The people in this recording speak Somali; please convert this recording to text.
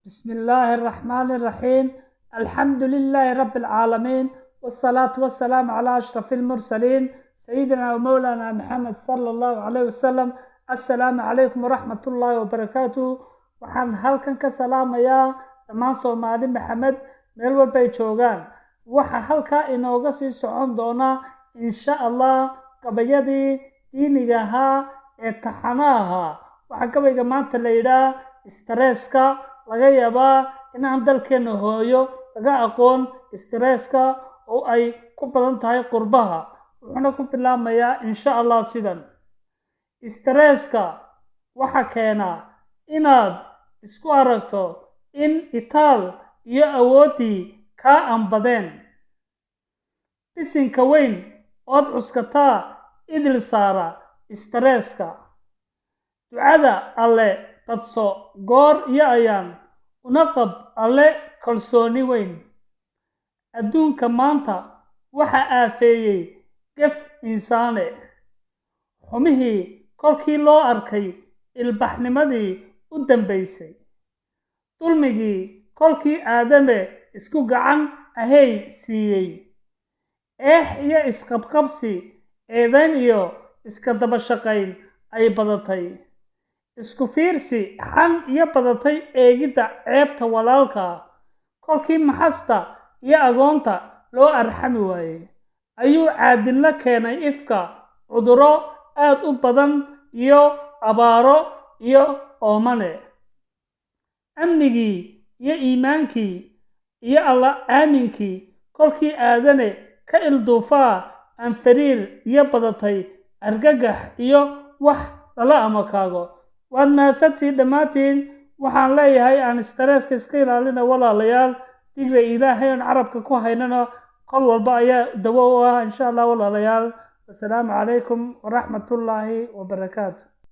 بسم الله الرحمن الرحيم، الحمد لله رب العالمين، والصلاة والسلام على أشرف المرسلين، سيدنا ومولانا محمد صلى الله عليه وسلم. السلام عليكم ورحمة الله وبركاته. Waxaan halkan ka salaamayaa dhammaan Soomaali Maxamed meel walbay joogaan. Waxaa halkaa inooga sii socon doona, insha Allah, gabayadii diiniga ahaa ee taxanaha ahaa. Waxaa gabayga maanta la yidhaah stresska. Laga yaabaa inaan dalkeena hooyo laga aqoon stresska oo ay ku badan tahay qurbaha. Wuxuuna ku bilaabmayaa, insha Allah, sidan: Stresska waxa keenaa inaad isku aragto in itaal iyo awooddii kaa ambadeen, bisinka weyn ood cuskataa idil saara stresska. Ducada Alle badso goor iyo ayaan, una qab Alle kalsooni weyn. Adduunka maanta waxa aafeeyey gef insaane, xumihii kolkii loo arkay ilbaxnimadii u dambaysay, dulmigii kolkii aadame isku gacan ahey siiyey, eex iyo isqabqabsi, eedayn iyo iska daba shaqayn ay badatay, isku fiirsi xan iyo badatay eegidda ceebta walaalka, kolkii maxasta iyo agoonta loo arxami waayey, ayuu caadilna keenay ifka cudurro aad u badan iyo abaaro iyo oomane. Amnigii iyo iimaankii iyo Alla aaminkii kolkii aadane ka ilduufaa, anfariir iyo badatay argagax iyo wax lala amakaago. Waad mahadsantihiin dhammaantiin. Waxaan leeyahay, aan stresska iska ilaalina, walaalayaal. Digra Ilaahay oon carabka ku haynana kol walba ayaa dawo u ah, insha Allah, walaalayaal. Wasalaamu calaykum waraxmatullaahi wabarakaatu.